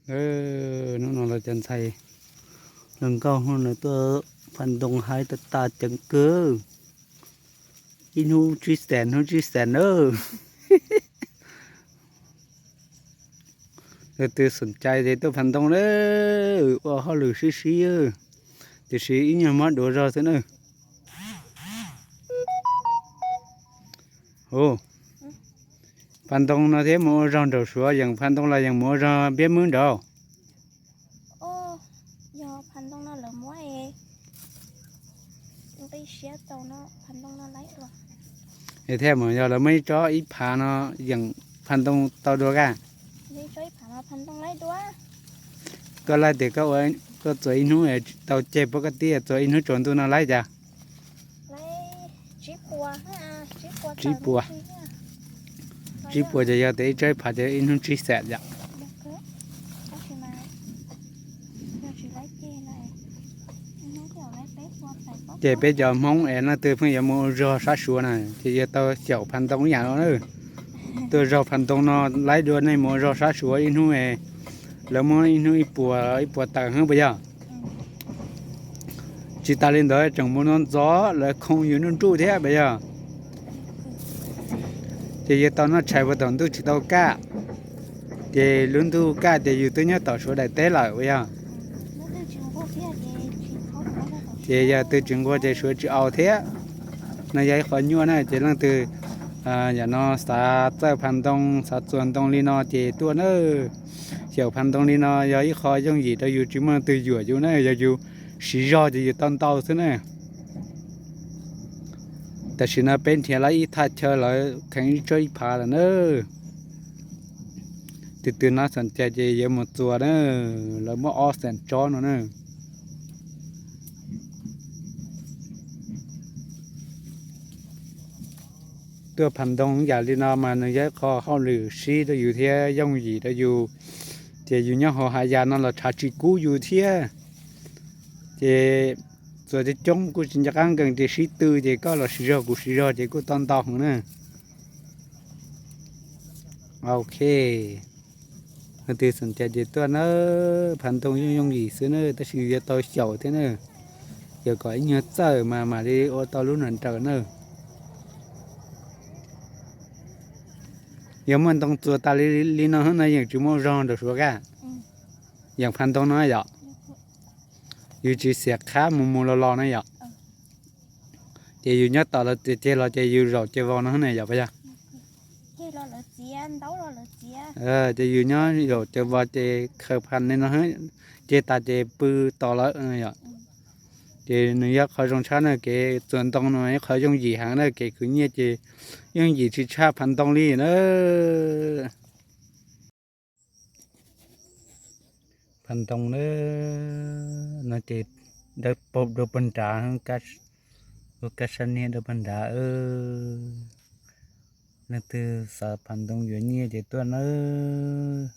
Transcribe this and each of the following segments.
Hnub no los cov ntxhais hluas nkauj no tuaj phaj ntoo haib tag tag ceev kawg. Ib hnub tsib xees, hnub tsib xees na. Leej twg xoom cai ces tuaj phaj ntoo na, ua hauj lwm sib sib, tiam sis ib nyuag mob duav zog xwb na. Phaj ntoo no thiab mus ua zog nraum Suav, yeem phaj ntoo los yeem mus ua zog npiab mub nraud. Es thiaj mus yog lawv muaj ib tsob ib phav no yeem phaj ntoo tau dua kag. Koj laij tias koj txuas ib hnub tau ceg puab koj tib, txuas ib hnub tsaus ntuj no laij cas? Tsib puas. Tsib puas ces yog tias ib tsob ib phav ces ib hnub tsib xees yom. Ces peb cov Hmoob es leej twg pheej yuav mus ua zog sab Suav na ces yuav tau xyaum phaj ntoo ib yam no na. Tuaj zog phaj ntoo no laij dua nej mus ua zog sab Suav ib hnub, lawv muab ib hnub ib puas, ib puas tawm heev puas yog? Tsis tas li ntawd tseem mus no ntxov lawv khoo yus nruj nruj thiab puas yog? Ces yuav tau noj tshais puas thaum ntuj tsis tau kaj, ces lub ntuj kaj ces yus twb nyob tom Suav daim teb lawm puas yog? Ces yog twg tsis nquag ces Suav tsis aus thiab. No yog ib qho nyuaj na ces leej twg yam no xav txawj phaj ntoo, xav txuas ntoo li no ces tuaj na. Xyaum phaj ntoo li no yog ib qho yooj yim rau yus, tsis muaj leej twg yuam yus na, yog yus siv zog ces yus tau ntau xwb na. Tam sim no peb nrhiav lawv ib thaj chaw lawv kheev ib tsob ib phav lawm na. Tus twg nov xoom cai ces yuav mus txuas na, lawv muab ob xees tsob no na. Tuaj phaj ntoo yam li no mas nws yog ib qho hauj lwm sib rau yus thiab yooj yim rau yus. Ces yus nyob hauv hav yas no los tshav tsis kub yus thiab. Ces txuas coob coob kuj tsis nco qab nkees ces sib tw ces koj los siv zog kuv siv zog ces kuj tau ntau heev na. Ok, leej twg xoom cai ces tuaj na, phaj ntoo yooj yooj yim xwb na tab sis yuav tau xyaum thiab na. Xyaum kom ib nyuag txawj mas mam li ua tau lub nram nraws na. Yog muaj ntoo txuas tas li no no yeej tsis muaj zog nraum Suav kaj. Yeej phaj ntoo no yom. Yus tsis xiam qhab mus mus los los na yom. Ces yus nyob tom lawv ceg los ces yus zaum ceg vos no ne yom puas yog? Ces yus nyob zaum ceg vos ces khaws phaj li no, ceg tas ces pw tos lawm yom. Ces nws yog qhov zoo tshaj na, kev txuas ntoo no ib qho yooj yim heev na, kev khwv nyiaj ces yooj yim tsis tshaj phaj ntoo li na. Phaj ntoo na, no ces dawb paug dua puag nrad, ua kab sab niag dua puag nrad. Leej twg xav phaj ntoo yuav nyiaj ces tuaj nawb.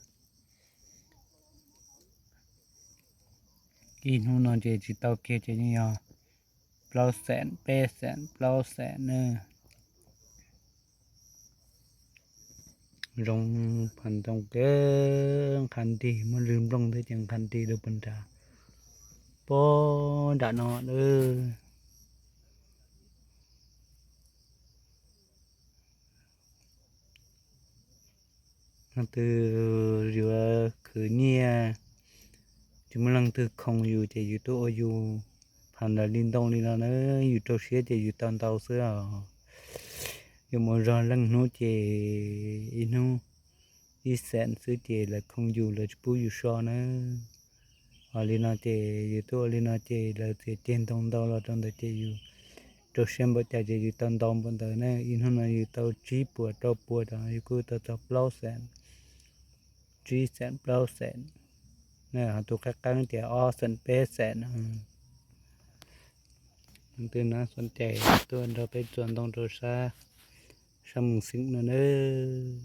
Ib hnub no ces tsis tau kiag ces yeej yog plaub xees, peb xees, plaub xees na. Zoo phaj ntoo kawg, nqha nrig, muaj lwg nplooj thiab ces nqha nrig dua puag nrad, puag nram no na. Leej twg yuav khwv nyiaj, tsis muaj leej twg khoo yus ces yus tuaj ua yus phaj ntawm li ntoo li no na, yus rau siab ces yus tau ntau xwb os. Yuav mus zog leej hnub ces ib hnub ib xees xwb ces lawv khoo yus, lawv tsis pub yus so na. Ho li no ces yus tuaj ua li no ces lawv txiav ceg ntoo ntau los rau ntawd ces yus rau siab npaum cas ces yus tau ntau npaum ntawd na. Ib hnub no yus tau tsib puas rau puas rau yus kuj tau txog plaub xees, tsib xees plaub xees. Ho tus qab qeeb tias ob xees peb xees no. Leej twg nov xoom cai tuaj nrog peb txuas ntoo rau sab, sab Moos Xeeb no nawb.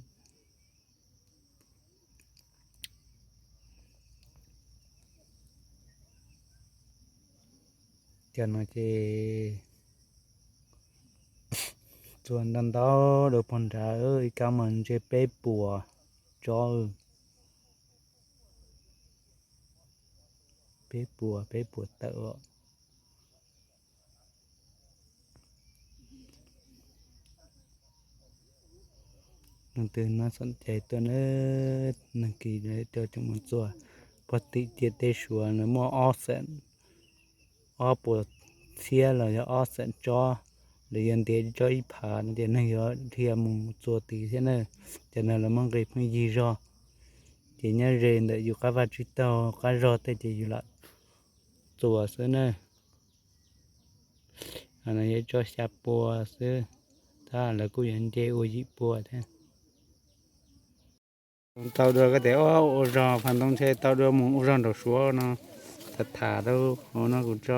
Cov no ces txuas ntau ntau dua puag nrad, ib kab mas ntshe peb puas tsob. peb puas, peb puas tawm os. Leej twg noj xoom cai tuaj na, nag kis rau cov mus txua. Puag tim ciam teb Suav no muaj ob xeem, ob puas txhiab los yog ob xeem tsob, lawv yuav ntiav tsob ib phav no ces neeg yuav dhia mus txua tid thiab na. Cov no lawv muab nqi pheej yig zog, ces nyob ze ntawm yus qab vaj tsib taug qab zog tej ces yus lam txua xwb na. Yog tsob xya pua xwb, tab lawv kuj yuav nce ua yim pua thiab. Tau dua koj tias ua zog Phav Ntoo ntshe tau dua mus ua zog nraum Suav no, tham tham rau hauv no kuv tso.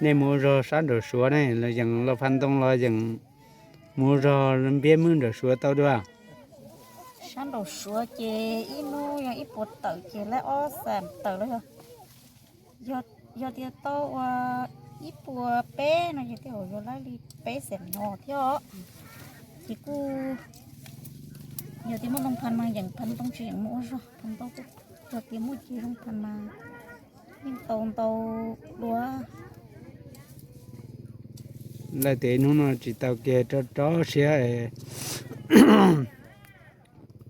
Nej mus ua zog sab nraum Suav ne los yeem los Phav Ntoo los yeem mus ua zog npiab mwb nraum Suav tau dua? Sab nraum Suav ces ib hnub yog ib puas tawm ces laib ob xeem tawm los yog, yog tias tau ua ib puas peb no ces tej zaum yog laib li peb xeem no thiab os. Ces kuj yog tias muaj ntoo Phav mas yeem Phav Ntoo tsis yeem mus ua zog Phav Ntoo, yog tias muaj ceg zoo Phav mas yeej tau ntau dua. Lawv tias hnub no tsis tau kiag rau rau siab,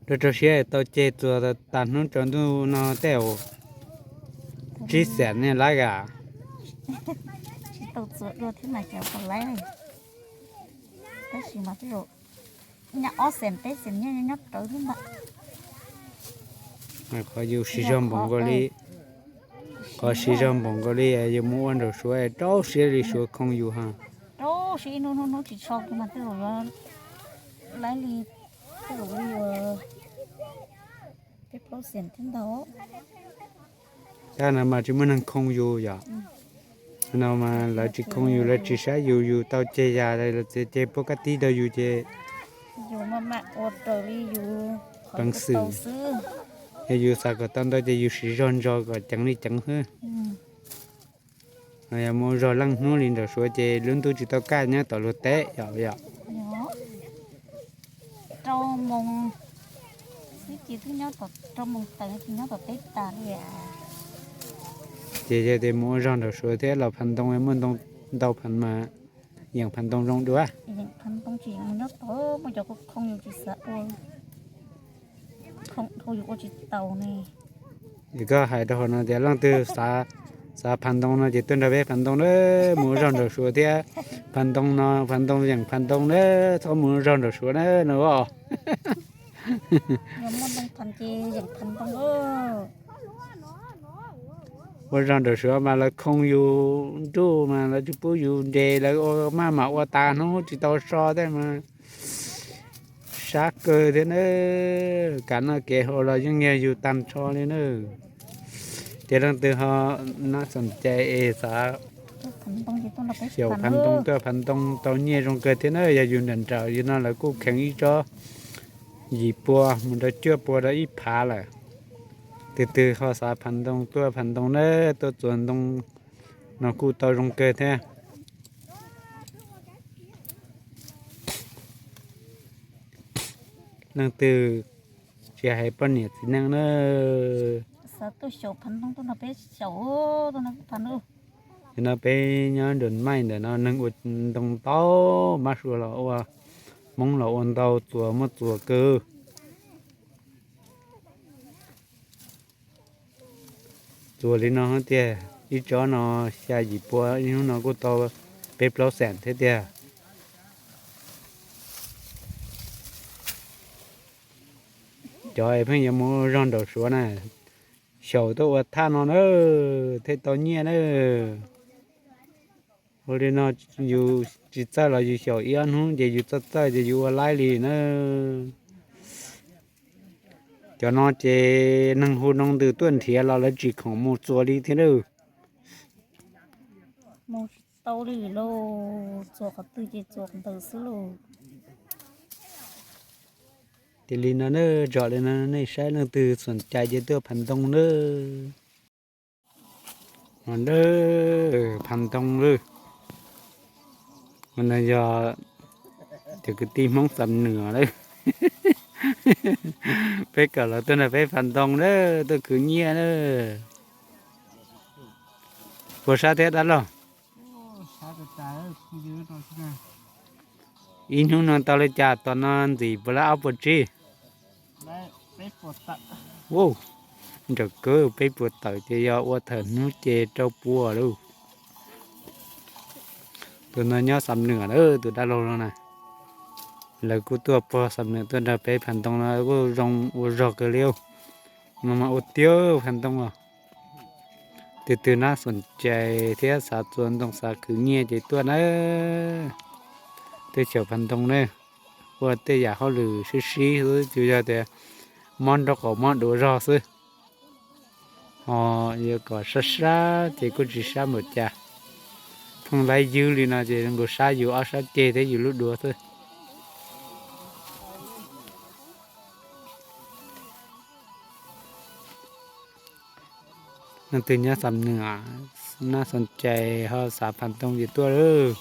rau rau siab tau ceg txuas tas hnub tsaus ntuj no tej zaum tsib xeem ne laib as. Tsis tau txuas dua thiab mas cov pom laib, tab sis mas tej zaum nyob ob xeem peb xeem nyob nyob rawv thiab ntag. Qhov yus siv zog npaum nkaus li, qhov siv zog npaum nkaus li yus mus ua nraum Suav rau siab li Suav khoo yus ha. Rau siab ib hnub hnub hnub tsis tso kiag mas tej zaum yuav laib li, tej zaum li peb plaub xeem thiab ntag. Tab no mas tsis muaj neeg khoo yus yom. No mas lawv tsis khoo yus, lawv tsis saib yus, yus tau ceg yas lawv txiav ceg puab kab tib rau yus ces yus maj mam ua raws li yus peev xwm. Yog yus xav kom tau ntau ces yus siv zog ntso kom ceev li ceev xwb. Yog mus zog leej hnub li nraum Suav ces lub ntuj tsis tau kaj nyob tom luag teb yom. Rau moos xwb ces twb nyob tom, rau moos tawm ces nyob tom teb tas li. Ces yog tias mus ua zog nraum Suav thiab los Phav Ntoo muaj ntoo ntau Phav mas yeem Phav Ntoo zoo dua. Yeem Phav Ntoo tsis yeem mus nyob tod muaj cov khoo khoo yus tsis xav ua, khoo dhau yus ua tsis taus ne. Es koj hais rau hauv no tias leej twg xav Phav Ntoo no ces tuaj nrog peb Phav Ntoo na, mus ua zog nraum Suav thiab. Phav Ntoo no Phav Ntoo yeem Phav Ntoo na, txhob mus ua zog nraum Suav na no. Yog muaj ntoo Phav ces yeem Phav Ntoo. Ua zog nraum Suav mas lawv khoo yus nruj mas lawv tsis pub yus nres, lawv ua maj mam ua tas hnub tsis tau so tej mas sab kawg thiab na. Kev noj kev haus los yeej yog yus tag nrho li na. Ces leej twg ho noj xoom cai es xav xyaum Phav Ntoo tuaj Phav Ntoo tau nyiaj zoo kawg thiab na. Yog yus nram nraum yus no lawv kuj kheev ib tsob yim pua mus rau cuaj pua rau ib phav lawm. Tus twg ho xav Phav Ntoo tuaj Phav Ntoo na, tuaj txuas ntoo no kuj tau zoo kawg thiab. Leej twg tsis hais poj niam txiv neej na, xav tuaj xyaum Phav Ntoo tuaj nrog peb xyaum, tuaj nrog Phav Ntoo. Nim no peb nyob Nroos Maij ntawm no neeg ua ntoo ntau, Mab Suav los ua, Hmoob los ua ntau, txuas muaj txuas kawg. Txuas li no tiag, ib tsob no xya yim pua, ib hnub no kuj tau peb plaub xees thiab tiag. Cov es pheej yuav mus zog nraum Suav na, xyaum tuaj ua thaj no na, thiaj tau nyiaj na. Ua li no yus tsis txawj los yus xyaum ib ob hnub ces yus txawj txawj ces yus ua laib li na. Cov no ces neeg hu nroo ntws tuaj nrhiav los lawv tsis khoom mus txuas li thiab lauj. Mus tsis tau li lauj, txuas qhov twg ces txuas ntawd xwb lauj. Ces li no na, zom li no nej saib leej twg xoom cai ces tuaj Phav Ntoo na. Phav Ntoo lawm. No yog cov kwv tij Hmoob Xam Nws lawm. Peb kom los tuaj nrog peb Phas Ntoo na, tuaj khwv nyiaj na. Puas sab thiab dab laug? Ib hnub no tau li cas? Tom no ntxim puas lab ob puas tsib? Nrawm kawg, peb puas tawm ces yog ua thawm hnub ces rau puas lauj. Tus no nyob Xam Nwm lawm, tus dab laug no na. Lawv kuj tuaj puag Xam Nwm tuaj nrog peb Phas Ntoo no kuj zoo ua zog kawg li. No mas ua tiag Phas Ntoo os. Tus twg nab xoom cai thiab xav txua ntoo xav khwv nyiaj ces tuaj na. Teb chaws Phas Ntoo ne, ua tej yam hauj lwm sib sib xwb, tsuas yog tias mob nraub qaum mob duav zog xwb. Ho yuav kom sab sab ces kuj tsis sab npaum cas. Pheej laib ywb li no ces nkaus sab yus ob sab ceg thiab yus lub duav xwb. Leej twg nyob Xam Nwm, nab xoom cai ho xav Phas Ntoo ces tuaj lauj.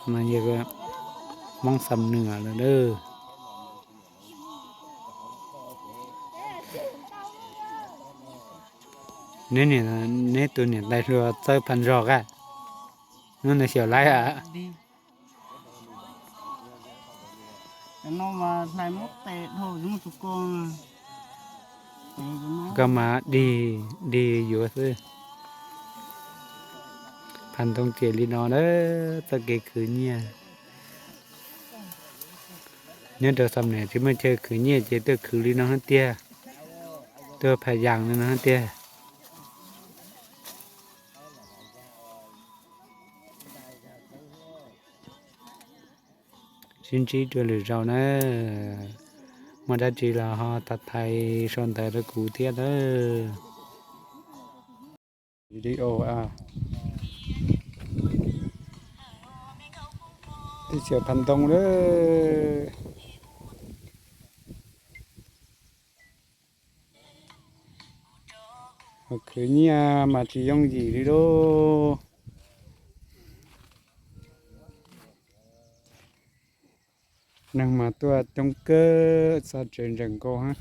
Mas yog Hmoob Xam Nwm lawm lauj. Neb tus niam tais hluas txawb Phas Zog a, hnub no xyaum laib a. Koj mas dig, dig yuav xwb. Phas Ntoo ces li no na, txoj kev khwv nyiaj. Nyob rau Xam Nwm tsis muaj chaw khwv nyiaj ces tuaj khwv li no thiab tiag, tuaj Phas Yas li no thiab tiag. Sib ntsib rau lwm zaus na, muaj dab tsi los ho tham thaiv sau ntawv rau kuv thiab nawb. Video, teb chaws Phas Ntoo lawm. Khwv nyiaj mas tsis yooj yim li lauj. Neeg mas tuaj coob kawg, txog tsev ntsees nkaus hab.